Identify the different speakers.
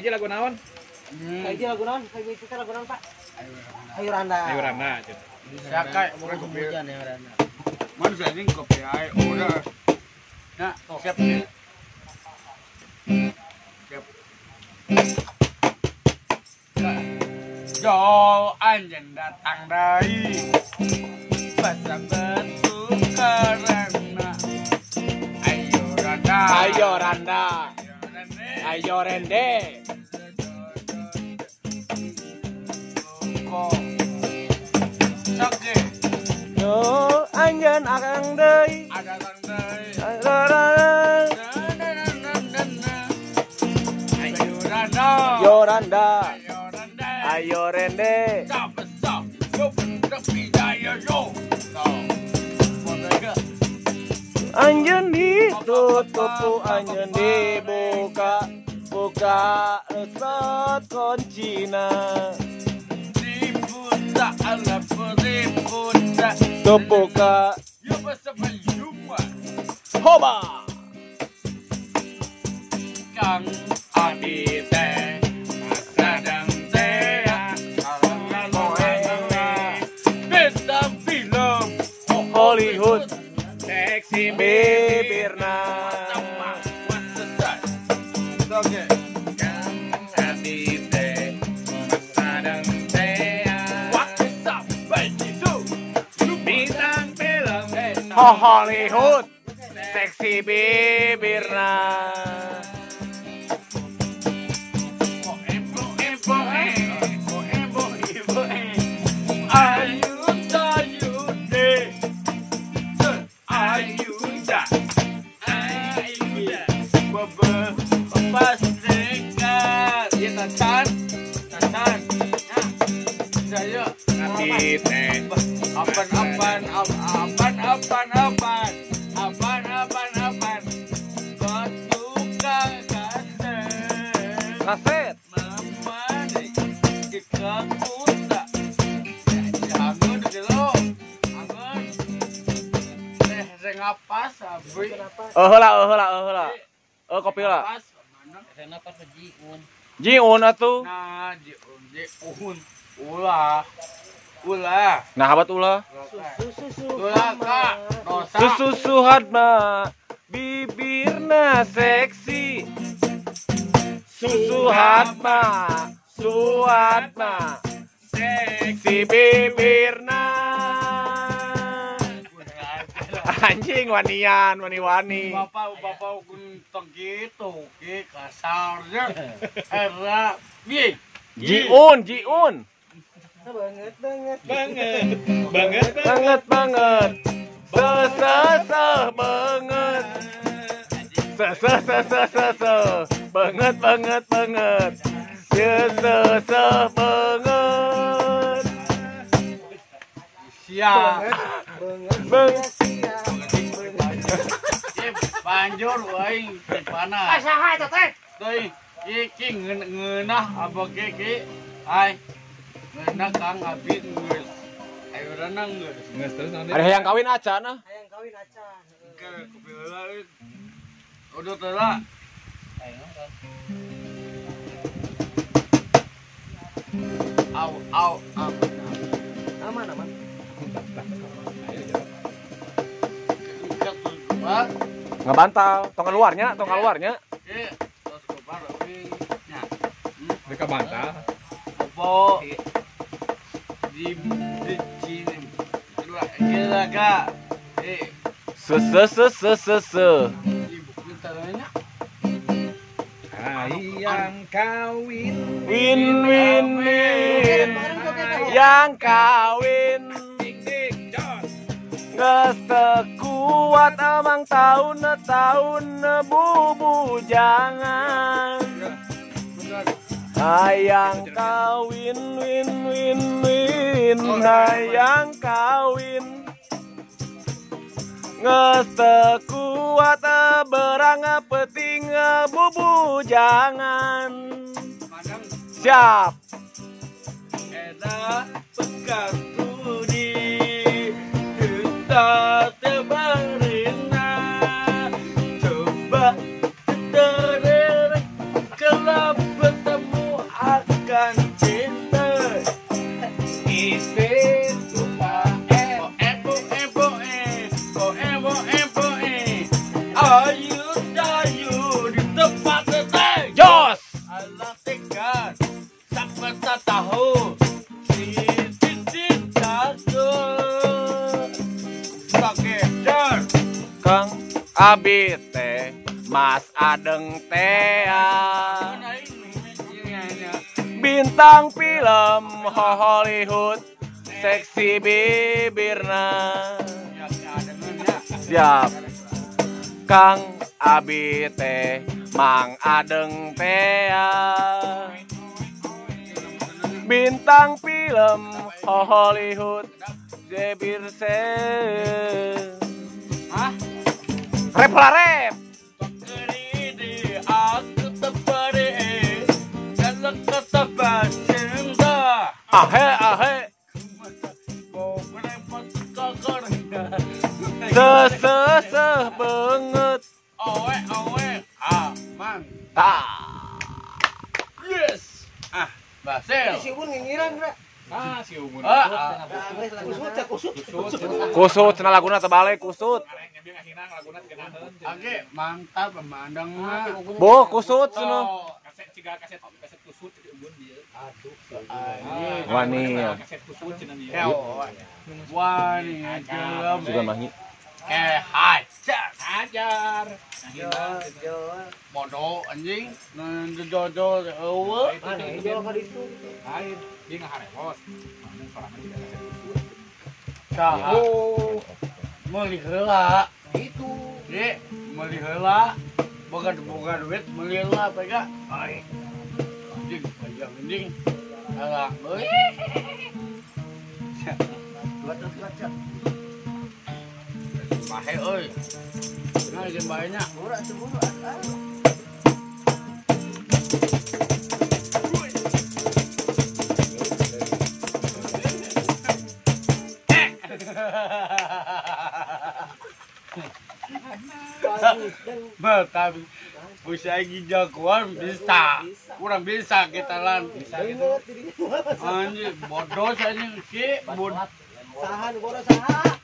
Speaker 1: Kahiji lagu naon?
Speaker 2: Kahiji lagu naon? Kahiji teh lagu naon, Pak? Ayo Randa.
Speaker 1: Ayo Randa.
Speaker 3: Siapa kopi? Mana saya ini kopi air udah. Nah, siap. Siap. Yo anjen datang dari pasar batu karena ayo Randa.
Speaker 4: Ayo Randa. Ayo Rende. Yo anjen akang deui. Yo Randa. Ayo Rende. Anjen ditutup, anjen dibuka, buka resot kuncina. Terbuka. Hoba.
Speaker 3: Kang Abi teh sadang teh bintang film
Speaker 4: Hollywood seksi bibirna.
Speaker 3: Kang Abi teh sadang teh
Speaker 1: bintang film
Speaker 4: Hollywood seksi bibirna.
Speaker 3: Apan tukang
Speaker 4: kaset
Speaker 3: mama ke kota angun dulu angun teh ngapas abri
Speaker 4: oh heula oh kopi lah
Speaker 2: napas jiun
Speaker 4: jiun atuh
Speaker 3: nah jiun ulah ulah
Speaker 4: nah habat ulah
Speaker 3: ulah kak dosa
Speaker 4: susu suhatma bibirna seksi susu hatma suhatma seksi bibirna anjing wanian wani-wani
Speaker 3: bapak kuntong gitu ke kasarnya era bi
Speaker 4: jiun jiun
Speaker 2: banget banget
Speaker 1: banget banget
Speaker 4: banget banget se se se banget se se se se se se banget banget banget se se se banget
Speaker 3: siap
Speaker 4: banget
Speaker 3: banjur aing panas
Speaker 2: saha eta teh
Speaker 3: teuing iki ngeunah apa ki ai ngeunah Kang Abi geus ayo renang geus
Speaker 1: geus terus naon
Speaker 4: ada yang kawin acan ah
Speaker 2: hayang kawin acan
Speaker 3: kopi heula udah heula au au
Speaker 2: aman aman
Speaker 4: ngebantal tong keluarnya
Speaker 1: mereka bantal
Speaker 3: opo di sini gila kak
Speaker 4: se se se se se se
Speaker 1: hayang kawin
Speaker 4: win win win yang kawin geus teu kuat amang tahun tahun bubu jangan hayang kawin win win win hayang kawin geus teu kuat berang peuting bubu jangan siap
Speaker 3: eta pekaturi tebarina coba tererek kelap mata tahu si
Speaker 4: Kang Abi teh Mas Adeng teh bintang film Hollywood seksi bibirna. Siap. Kang Abi teh Mang Adeng teh bintang film Hollywood bibir se.
Speaker 3: Hah?
Speaker 4: Rep lah rep. Ahe ahe. Se se se banget.
Speaker 3: Owe owe aman.
Speaker 4: Ta.
Speaker 3: Yes. Ah, Basel.
Speaker 2: Si Ubun ngingiran, Ra.
Speaker 1: Ah, si Ubun.
Speaker 2: Kusut, kusut.
Speaker 4: Kusut cenah laguna terbalik kusut.
Speaker 3: Oke, mantap memandang mah.
Speaker 4: Boh, kusut cenah.
Speaker 1: Kaset ciga kaset kaset kusut di Ubun dia.
Speaker 2: Aduh.
Speaker 4: Wani ya.
Speaker 1: Kaset kusut cenah dia.
Speaker 3: Wani gelem.
Speaker 4: Juga mahi.
Speaker 3: Hajar.
Speaker 1: Hajar.
Speaker 3: Bodoh anjing, jojo eueuh.
Speaker 2: Mana ka ditu.
Speaker 1: Lain, dia ngaharewos. Mana sorangan juga kaset kusut.
Speaker 3: Saha? Meuli heula.
Speaker 2: Itu.
Speaker 3: Ye, meuli heula. Boga boga duit meuli heula pega. Ai. Anjing, panjang anjing. Alah, euy.
Speaker 2: Baca-baca.
Speaker 3: Bahe euy. Nah, jeung bae nya.
Speaker 2: Murah seburu ah.
Speaker 3: Tapi bisa jagoan bisa, kurang bisa kita lan. Anjir, bodoh saya si
Speaker 2: Saha nu bodoh saha?